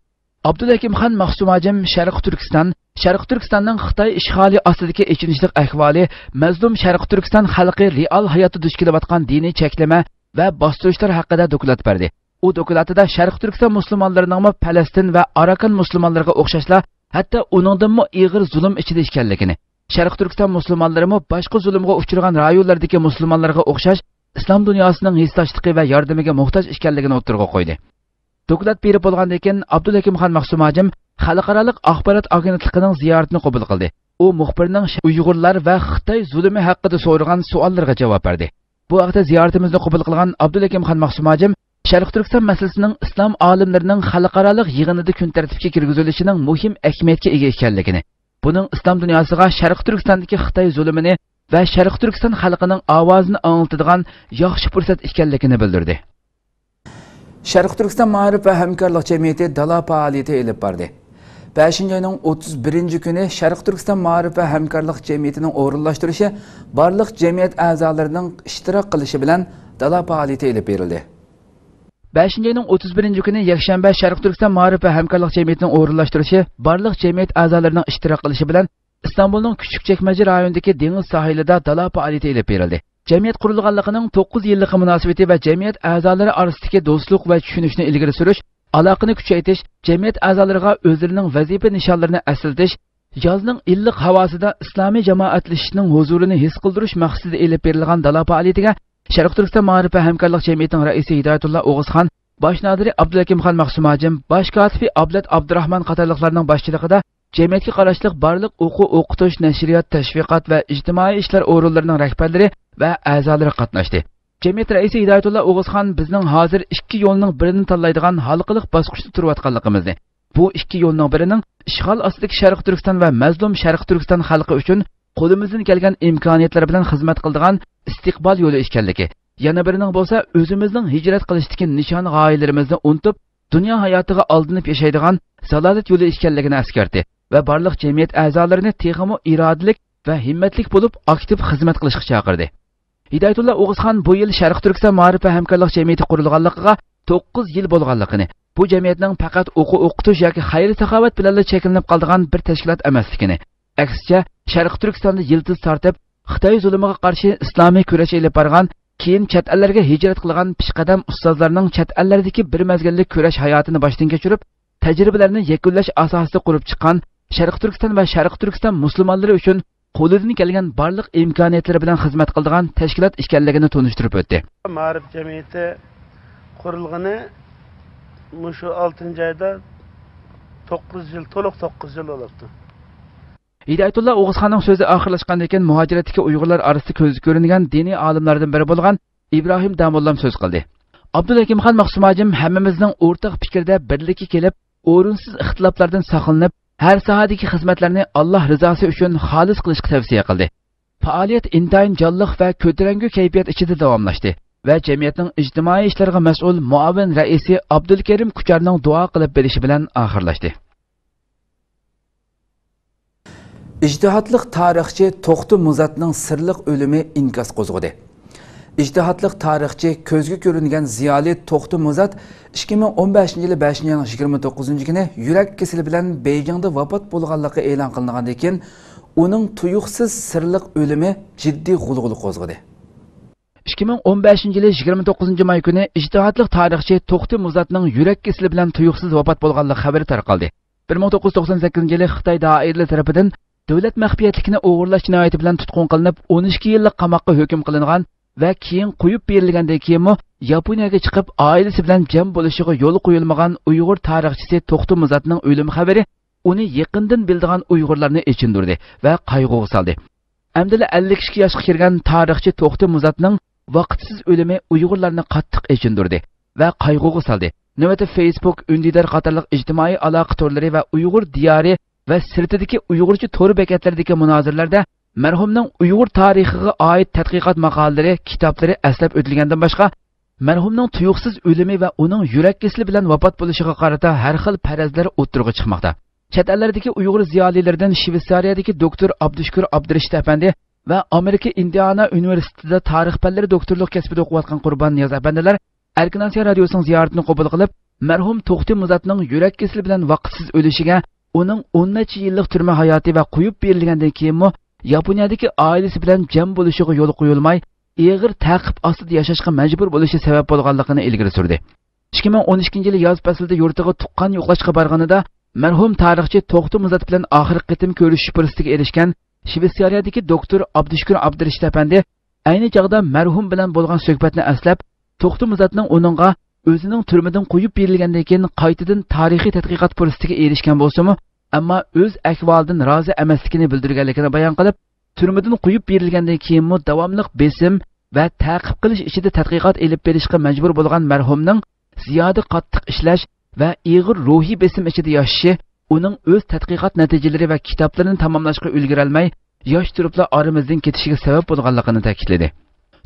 ئابدۇلھەكىمخان مەخسۇم ھاجىم شەرقىي تۈركىستان، شەرقىي تۈركىستاننىڭ خىتاي ئىشغالى ئاستىدىكى ئېچىنىشلىق ئەھۋالى، مەزلۇم شەرقىي تۈركىستان خەلقى رېئال ھاياتتا دۇچ كېلىۋاتقان دىنىي چەكلىمە ۋە باستۇرۇشلار ھەققىدە دوكلات بەردى. ئۇ دوكلاتىدا شەرقىي تۈركىستان مۇسۇلمانلىرىنىڭمۇ پەلەستىن ۋە ئاراكان مۇسۇلمانلىرىغا ئوخشاشلا، ھەتتا ئۇنىڭدىنمۇ ئېغىر زۇلۇم ئىچىدە ئىكەنلىكىنى، شەرقىي تۈركىستان مۇسۇلمانلىرىمۇ باشقا زۇلۇمغا ئۇچرىغان رايونلاردىكى مۇسۇلمانلارغا ئوخشاش ئىسلام دۇنياسىنىڭ ھېسداشلىقى ۋە ياردىمىگە موھتاج ئىكەنلىكىنى ئوتتۇرىغا قويدى. دوكلات بېرىپ بولغاندىن كېيىن، ئابدۇلھەكىمخان مەخسۇم ھاجىم خەلقئارالىق ئاخبارات ئاگېنتلىقىنىڭ زىيارىتىنى قوبۇل قىلدى. ئۇ مۇخبىرنىڭ ش-، ئۇيغۇرلار ۋە خىتاي زۇلۇمى ھەققىدە سورىغان سوئاللىرىغا جاۋاب بەردى. بۇ ھەقتە زىيارىتىمىزنى قوبۇل قىلغان ئابدۇلھەكىمخان مەخسۇم ھاجىم شەرقىي تۈركىستان مەسىلىسىنىڭ ئىسلام ئالىملىرىنىڭ خەلقئارالىق يىغىنىدا كۈن تەرتىپكە كىرگۈزۈلۈشىنىڭ مۇھىم ئەھمىيەتكە ئىگە ئىكەنلىكىنى، بۇنىڭ ئىسلام دۇنياسىغا شەرقىي تۈركىستاندىكى خىتاي زۇلۇمىنى ۋە شەرقىي تۈركىستان خەلقىنىڭ ئاۋازىنى ئاڭلىتىدىغان ياخشى پۇرسەت ئىكەنلىكىنى بىلدۈردى. شەرقىي تۈركىستان مائارىپ ۋە ھەمكارلىق جەمئىيىتى دالا پائالىيىتى ئېلىپ باردى. بەشىنچى ئاينىڭ ئوتتۇز بىرىنچى كۈنى شەرقىي تۈركىستان مائارىپ ۋە ھەمكارلىق جەمئىيىتىنىڭ ئورۇنلاشتۇرۇشى بارلىق جەمئىيەت ئەزالىرىنىڭ ئىشتىراك قىلىشى بىلەن دالا پائالىيىتى ئېلىپ بېرىلدى. بەشىنچى ئاينىڭ ئوتتۇز بىرىنچى كۈنى يەكشەنبە شەرقىي تۈركىستان مائارىپ ۋە ھەمكارلىق جەمئىيىتىنىڭ ئورۇنلاشتۇرۇشى بارلىق جەمئىيەت ئەزالىرىنىڭ ئىشتىراك قىلىشى بىلەن ئىستانبۇلنىڭ كۈچۈكچەكمەجە رايونىدىكى دېڭىز ساھىلىدا دالا پائالىيىتى ئېلىپ بېرىلدى. جەمئىيەت قۇرۇلغانلىقىنىڭ توققۇز يىللىقى مۇناسىۋىتى ۋە جەمئىيەت ئەزالىرى ئارىسىدىكى دوستلۇق ۋە چۈشىنىشنى ئىلگىرى سۈرۈش، ئالاقىنى كۈچەيتىش، جەمئىيەت ئەزالىرىغا ئۆزلىرىنىڭ ۋەزىپە نىشانلىرىنى ئەسلىتىش، يازنىڭ ئىللىق ھاۋاسىدا ئىسلامىي جامائەتلىشىشنىڭ ھۇزۇرىنى ھېس قىلدۇرۇش مەقسىتىدە ئېلىپ بېرىلغان دالا پائالىيىتىگە شەرقىي تۈركىستان مائارىپ ۋە ھەمكارلىق جەمئىيىتىنىڭ رەئىسى ھىدايەتۇللا ئوغۇزخان، باش نازىرى ئابدۇلھەكىمخان مەخسۇم ھاجىم، باش كاتىپى ئابلەت ئابدۇراخمان قاتارلىقلارنىڭ باشچىلىقىدا جەمئىيەتكە قاراشلىق بارلىق ئوقۇ، ئوقۇتۇش، نەشرىيات، تەشۋىقات ۋە ئىجتىمائىي ئىشلار ئورۇنلىرىنىڭ رەھبەرلىرى ۋە ئەزالىرى قاتناشتى. جەمئىيەت رەئىسى ھىدايەتۇللا ئوغۇزخان بىزنىڭ ھازىر ئىككى يولنىڭ بىرىنى تاللايدىغان ھالقىلىق باسقۇچتا تۇرۇۋاتقانلىقىمىزنى، بۇ ئىككى يولنىڭ بىرىنىڭ ئىشغال ئاستىدىكى شەرقىي تۈركىستان ۋە مەزلۇم شەرقىي تۈركىستان خەلقى ئۈچۈن قولىمىزدىن كەلگەن ئىمكانىيەتلەر بىلەن خىزمەت قىلىدىغان ئىستىقبال يولى ئىكەنلىكى، يەنە بىرىنىڭ بولسا ئۆزىمىزنىڭ ھىجرەت قىلىشتىكى نىشان غايىلىرىمىزنى ئۇنتۇپ، دۇنيا ھاياتىغا ئالدىنىپ ياشايدىغان زالالەت يولى ئىكەنلىكىنى ئەسكەرتتى ۋە بارلىق جەمئىيەت ئەزالىرىنى تېخىمۇ ئىرادىلىك ۋە ھىممەتلىك بولۇپ، ئاكتىپ خىزمەت قىلىشقا چاقىردى. ھىدايەتۇللا ئوغۇزخان بۇ يىل شەرقىي تۈركىستان مائارىپ ۋە ھەمكارلىق جەمئىيىتى قۇرۇلغانلىقىغا توققۇز يىل بولغانلىقىنى، بۇ جەمئىيەتنىڭ پەقەت ئوقۇ ئوقۇتۇش ياكى خەير ساخاۋەت بىلەنلا چەكلىنىپ قالىدىغان بىر تەشكىلات ئەمەسلىكىنى، ئەكسىچە، شەرقىي تۈركىستاندا يىلتىز تارتىپ، خىتاي زۇلۇمىغا قارشى ئىسلامىي كۈرەش ئېلىپ بارغان، كېيىن چەت ئەللەرگە ھىجرەت قىلغان پېشقەدەم ئۇستازلارنىڭ چەت ئەللەردىكى بىر مەزگىللىك كۈرەش ھاياتىنى باشتىن كەچۈرۈپ، تەجرىبىلەرنى يەكۈنلەش ئاساسىدا قۇرۇپ چىققان شەرقىي تۈركىستان ۋە شەرقىي تۈركىستان مۇسۇلمانلىرى ئۈچۈن قولىدىن كەلگەن بارلىق ئىمكانىيەتلىرى بىلەن خىزمەت قىلىدىغان تەشكىلات ئىكەنلىكىنى تونۇشتۇرۇپ ئۆتتى. مائارىپ جەمئىيىتى قۇرۇلغىنى مۇشۇ ئالتىنچى ئايدا توققۇز يىل، تولۇق توققۇز يىل بولۇپتۇ. ھىدايەتۇللا ئوغۇزخاننىڭ سۆزى ئاخىرلاشقاندىن كېيىن، مۇھاجىرەتتىكى ئۇيغۇرلار ئارىسىدا كۆزگە كۆرۈنگەن دىنىي ئالىملاردىن بىرى بولغان ئىبراھىم داموللام سۆز قىلدى. ئابدۇلھەكىمخان مەخسۇم ھاجىم ھەممىمىزنىڭ ئورتاق پىكىردە بىرلىككە كېلىپ، ئورۇنسىز ئىختىلاپلاردىن ساقلىنىپ، ھەر ساھەدىكى خىزمەتلەرنى ئاللا رىزاسى ئۈچۈن خالىس قىلىشقا تەۋسىيە قىلدى. پائالىيەت ئىنتايىن جانلىق ۋە كۆتۈرەڭگۈ كەيپىيات ئىچىدە داۋاملاشتى. ۋە جەمئىيەتنىڭ ئىجتىمائىي ئىشلارغا مەسئۇل مۇئاۋىن رەئىسى ئابدۇلكېرىم كۇچارنىڭ دۇئا قىلىپ بېرىشى بىلەن ئاخىرلاشتى. ئىجتىھاتلىق تارىخچى توختى مۇزاتنىڭ سىرلىق ئۆلۈمى ئىنكاس قوزغىدى. ئىجتىھاتلىق تارىخچى، كۆزگە كۆرۈنگەن زىيالىي توختى مۇزات ئىككى مىڭ ئون بەشىنچى يىلى بەشىنچى ئاينىڭ يىگىرمە توققۇزىنچى كۈنى يۈرەك كېسىلى بىلەن بېيجىڭدا ۋاپات بولغانلىقى ئېلان قىلىنغاندىن كېيىن، ئۇنىڭ تۇيۇقسىز سىرلىق ئۆلۈمى جىددىي غۇلغۇلا قوزغىدى. ئىككى مىڭ ئون بەشىنچى يىلى يىگىرمە توققۇزىنچى ماي كۈنى ئىجتىھاتلىق تارىخچى توختى مۇزاتنىڭ يۈرەك كېسىلى بىلەن تۇيۇقسىز ۋاپات بولغانلىقى خەۋىرى تارقالدى. بىر مىڭ توققۇز يۈز توقسان سەككىزىنچى يىلى خىتاي دائىرىلىرى تەرىپىدىن دۆلەت مەخپىيەتلىكىنى ئوغرىلاش جىنايىتى بىلەن تۇتقۇن قىلىنىپ، ئون ئىككى يىللىق قاماققا ھۆكۈم قىلىنغان ۋە كېيىن قويۇپ بېرىلگەندىن كېيىنمۇ ياپونىيەگە چىقىپ، ئائىلىسى بىلەن جەم بولۇشىغا يول قويۇلمىغان ئۇيغۇر تارىخچىسى توختى مۇزاتنىڭ ئۆلۈم خەۋىرى ئۇنى يېقىندىن بىلىدىغان ئۇيغۇرلارنى ئېچىندۇردى ۋە قايغۇغا سالدى. ئەمدىلا ئەللىك ئىككى ياشقا كىرگەن تارىخچى توختى مۇزاتنىڭ ۋاقىتسىز ئۆلۈمى ئۇيغۇرلارنى قاتتىق ئېچىندۇردى ۋە قايغۇغا سالدى. نۆۋەتتە فېيسبۇك، ئۈندىدار قاتارلىق ئىجتىمائىي ئالاقە تورلىرى ۋە ئۇيغۇر دىيارى ۋە سىرتىدىكى ئۇيغۇرچە تور بېكەتلىرىدىكى مۇنازىرىلەردە مەرھۇمنىڭ ئۇيغۇر تارىخىغا ئائىت تەتقىقات ماقالىلىرى، كىتابلىرى ئەسلەپ ئۆتۈلگەندىن باشقا، مەرھۇمنىڭ تۇيۇقسىز ئۆلۈمى ۋە ئۇنىڭ يۈرەك كېسىلى بىلەن ۋاپات بولۇشىغا قارىتا ھەر خىل پەرەزلەر ئوتتۇرىغا چىقماقتا. چەت ئەللەردىكى ئۇيغۇر زىيالىيلىرىدىن شۋېتسارىيەدىكى دوكتور ئابدۇشۈكۈر ئابدۇرېشىت ئەپەندى ۋە ئامېرىكا ئىندىئانا ئۇنىۋېرسىتېتىدا تارىخ پەنلىرى دوكتورلۇق كەسپىدە ئوقۇۋاتقان قۇربان نىياز ئەپەندىلەر ئەركىن ئاسىيا رادىيوسىنىڭ زىيارىتىنى قوبۇل قىلىپ، مەرھۇم توختى مۇزاتنىڭ يۈرەك كېسىلى بىلەن ۋاقىتسىز ئۆلۈشىگە، ئۇنىڭ ئون نەچچە يىللىق تۈرمە ھاياتى ۋە قويۇپ بېرىلگەندىن كېيىنمۇ ياپونىيەدىكى ئائىلىسى بىلەن جەم بولۇشىغا يول قويۇلماي، ئېغىر تەقىب ئاستىدا ياشاشقا مەجبۇر بولۇشى سەۋەب بولغانلىقىنى ئىلگىرى سۈردى. ئىككى مىڭ ئون ئىككىنچى يىلى ياز پەسلىدە يۇرتىغا تۇغقان يوقلاشقا بارغىنىدا، مەرھۇم تارىخچى توختى مۇزات بىلەن ئاخىرقى قېتىم كۆرۈشۈش پۇرسىتىگە ئېرىشكەن شۋېتسارىيەدىكى دوكتور ئابدۇشۈكۈر ئابدۇرېشىت ئەپەندى ئەينى چاغدا مەرھۇم بىلەن بولغان سۆھبەتنى ئەسلەپ، توختى مۇزاتنىڭ ئۇنىڭغا ئۆزىنىڭ تۈرمىدىن قويۇپ بېرىلگەندىن كېيىن قايتىدىن تارىخىي تەتقىقات پۇرسىتىگە ئېرىشكەن بولسىمۇ، ئەمما ئۆز ئەھۋالىدىن رازى ئەمەسلىكىنى بىلدۈرگەنلىكىنى بايان قىلىپ، تۈرمىدىن قويۇپ بېرىلگەندىن كېيىنمۇ داۋاملىق بېسىم ۋە تەقىب قىلىش ئىچىدە تەتقىقات ئېلىپ بېرىشقا مەجبۇر بولغان مەرھۇمنىڭ زىيادە قاتتىق ئىشلەش ۋە ئېغىر روھىي بېسىم ئىچىدە ياشىشى ئۇنىڭ ئۆز تەتقىقات نەتىجىلىرى ۋە كىتابلىرىنى تاماملاشقا ئۈلگۈرەلمەي، ياش تۇرۇپلا ئارىمىزدىن كېتىشىگە سەۋەب بولغانلىقىنى تەكىتلىدى.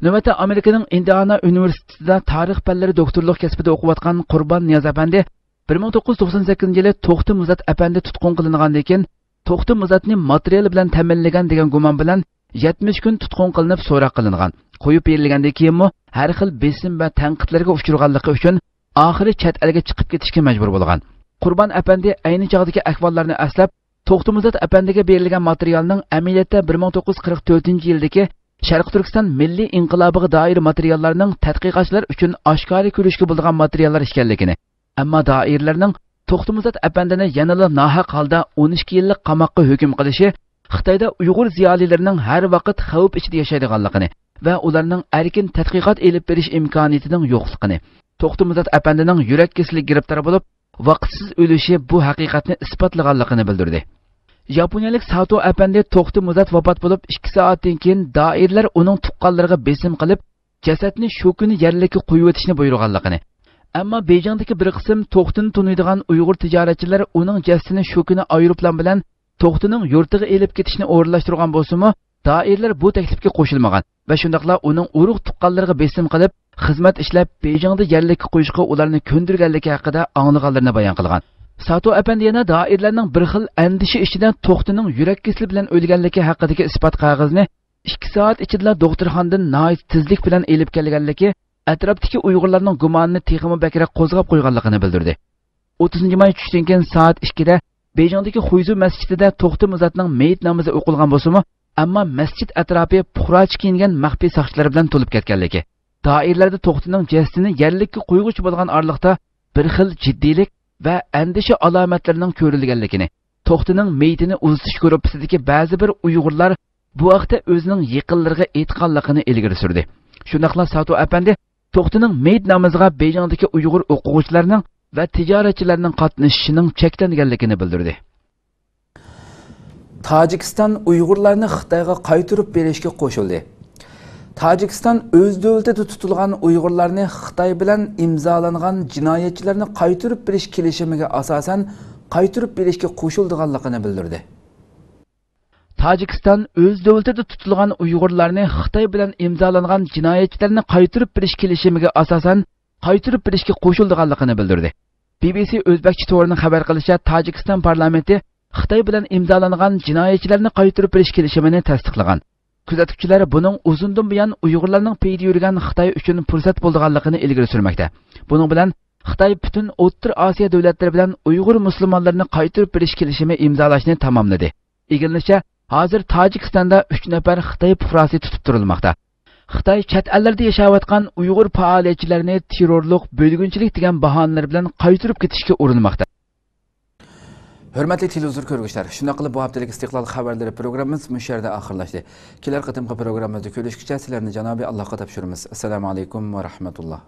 نۆۋەتتە ئامېرىكىنىڭ ئىندىئانا ئۇنىۋېرسىتېتىدا تارىخ پەنلىرى دوكتورلۇق كەسپىدە ئوقۇۋاتقان قۇربان نىياز ئەپەندى بىر مىڭ توققۇز يۈز توقسان سەككىزىنچى يىلى توختى مۇزات ئەپەندى تۇتقۇن قىلىنغاندىن كېيىن، توختى مۇزاتنى ماتېرىيال بىلەن تەمىنلىگەن دېگەن گۇمان بىلەن يەتمىش كۈن تۇتقۇن قىلىنىپ سوراق قىلىنغان. قويۇپ بېرىلگەندىن كېيىنمۇ ھەر خىل بېسىم ۋە تەنقىدلەرگە ئۇچرىغانلىقى ئۈچۈن ئاخىرى چەت ئەلگە چىقىپ كېتىشكە مەجبۇر بولغان. قۇربان ئەپەندى ئەينى چاغدىكى ئەھۋاللارنى ئەسلەپ، توختى مۇزات ئەپەندىگە بېرىلگەن ماتېرىيالنىڭ ئەمەلىيەتتە بىر مىڭ توققۇز يۈز قىرىق تۆتىنچى يىلدىكى شەرقىي تۈركىستان مىللىي ئىنقىلابىغا دائىر ماتېرىياللارنىڭ تەتقىقاتچىلار ئۈچۈن ئاشكارا كۆرۈشكە بولىدىغان ماتېرىياللار ئىكەنلىكىنى، ئەمما دائىرىلەرنىڭ توختى مۇزات ئەپەندىنى يەنىلا ناھەق ھالدا ئون ئىككى يىللىق قاماققا ھۆكۈم قىلىشى خىتايدا ئۇيغۇر زىيالىيلىرىنىڭ ھەر ۋاقىت خەۋپ ئىچىدە ياشايدىغانلىقىنى ۋە ئۇلارنىڭ ئەركىن تەتقىقات ئېلىپ بېرىش ئىمكانىيىتىنىڭ يوقلۇقىنى، توختى مۇزات ئەپەندىنىڭ يۈرەك كېسىلىگە گىرىپتار بولۇپ، ۋاقىتسىز ئۆلۈشى بۇ ھەقىقەتنى ئىسپاتلىغانلىقىنى بىلدۈردى. ياپونىيەلىك ساتو ئەپەندى توختى مۇزات ۋاپات بولۇپ ئىككى سائەتتىن كېيىن دائىرىلەر ئۇنىڭ تۇغقانلىرىغا بېسىم قىلىپ، جەسەتنى شۇ كۈنى يەرلىككە قويۇۋېتىشنى بۇيرۇغانلىقىنى، ئەمما بېيجىڭدىكى بىر قىسىم توختىنى تونۇيدىغان ئۇيغۇر تىجارەتچىلەر ئۇنىڭ جەسىتىنى شۇ كۈنى ئايروپىلان بىلەن توختىنىڭ يۇرتىغا ئېلىپ كېتىشنى ئورۇنلاشتۇرغان بولسىمۇ، دائىرىلەر بۇ تەكلىپكە قوشۇلمىغان ۋە شۇنداقلا ئۇنىڭ ئۇرۇق تۇغقانلىرىغا بېسىم قىلىپ، خىزمەت ئىشلەپ، بېيجىڭدا يەرلىككە قويۇشقا ئۇلارنى كۆندۈرگەنلىكى ھەققىدە ئاڭلىغانلىرىنى بايان قىلغان. ساتو ئەپەندى يەنە دائىرىلەرنىڭ بىر خىل ئەندىشە ئىچىدە توختىنىڭ يۈرەك كېسىلى بىلەن ئۆلگەنلىكى ھەققىدىكى ئىسپات قەغىزىنى ئىككى سائەت ئىچىدىلا دوختۇرخانىدىن ناھايىتى تېزلىك بىلەن ئېلىپ كەلگەنلىكى ئەتراپتىكى ئۇيغۇرلارنىڭ گۇمانىنى تېخىمۇ بەكرەك قوزغاپ قويغانلىقىنى بىلدۈردى. ئوتتۇزىنچى ماي چۈشتىن كېيىن سائەت ئىككىدە بېيجىڭدىكى خۇيزۇ مەسچىتىدە توختى مۇزاتنىڭ مېيىت نامىزى ئوقۇلغان بولسىمۇ، ئەمما مەسچىت ئەتراپى پۇقراچە كىيىنگەن مەخپىي ساقچىلار بىلەن تولۇپ كەتكەنلىكى، دائىرىلەردە توختىنىڭ جەسىتىنى يەرلىككە قويغۇچە بولغان ئارىلىقتا بىر خىل جىددىيلىك ۋە ئەندىشە ئالامەتلىرىنىڭ كۆرۈلگەنلىكىنى، توختىنىڭ مېيىتىنى ئۇزىتىش گۇرۇپپىسىدىكى بەزى بىر ئۇيغۇرلار بۇ ھەقتە ئۆزىنىڭ يېقىنلىرىغا ئېيتقانلىقىنى ئىلگىرى سۈردى. شۇنداقلا ساتو ئەپەندى توختىنىڭ مېيىت نامىزىغا بېيجىڭدىكى ئۇيغۇر ئوقۇغۇچىلارنىڭ ۋە تىجارەتچىلەرنىڭ قاتنىشىشىنىڭ چەكلەنگەنلىكىنى بىلدۈردى. تاجىكىستان ئۇيغۇرلارنى خىتايغا قايتۇرۇپ بېرىشكە قوشۇلدى. تاجىكىستان ئۆز دۆلىتىدە تۇتۇلغان ئۇيغۇرلارنى خىتاي بىلەن ئىمزالانغان جىنايەتچىلەرنى قايتۇرۇپ بېرىش كېلىشىمىگە ئاساسەن قايتۇرۇپ بېرىشكە قوشۇلىدىغانلىقىنى بىلدۈردى. تاجىكىستان ئۆز دۆلىتىدە تۇتۇلغان ئۇيغۇرلارنى خىتاي بىلەن ئىمزالانغان جىنايەتچىلەرنى قايتۇرۇپ بېرىش كېلىشىمىگە ئاساسەن قايتۇرۇپ بېرىشكە قوشۇلىدىغانلىقىنى بىلدۈردى. بى بى سى ئۆزبەكچە تورىنىڭ خەۋەر قىلىشىچە، تاجىكىستان پارلامېنتى خىتاي بىلەن ئىمزالانغان جىنايەتچىلەرنى قايتۇرۇپ بېرىش كېلىشىمىنى تەستىقلىغان. كۆزەتكۈچىلەر بۇنىڭ ئۇزۇندىن بۇيان ئۇيغۇرلارنىڭ پېيىدە يۈرگەن خىتاي ئۈچۈن پۇرسەت بولىدىغانلىقىنى ئىلگىرى سۈرمەكتە. بۇنىڭ بىلەن خىتاي پۈتۈن ئوتتۇرا ئاسىيا دۆلەتلىرى بىلەن ئۇيغۇر مۇسۇلمانلىرىنى قايتۇرۇپ بېرىش كېلىشىمى ئىمزالاشنى تاماملىدى. ئىگىلىنىشىچە، ھازىر تاجىكىستاندا ئۈچ نەپەر خىتاي پۇقراسى تۇتۇپ تۇرۇلماقتا. خىتاي چەت ئەللەردە ياشاۋاتقان ئۇيغۇر پائالىيەتچىلىرىنى تېررورلۇق، بۆلگۈنچىلىك دېگەن باھانىلەر بىلەن قايتۇرۇپ كېتىشكە ئۇرۇنماقتا. ھۆرمەتلىك تېلېۋىزور كۆرگۈچىلەر، شۇنداق قىلىپ بۇ ھەپتىلىك ئىستىقلال خەۋەرلىرى پروگراممىمىز مۇشۇ يەردە ئاخىرلاشتى. كېلەر قېتىمقى پروگراممىمىزدا كۆرۈشكىچە سىلەرنى جانابىي ئاللاھقا تاپشۇرىمىز. ئەسسالامۇ ئەلەيكۇم ۋە رەھمەتۇللا.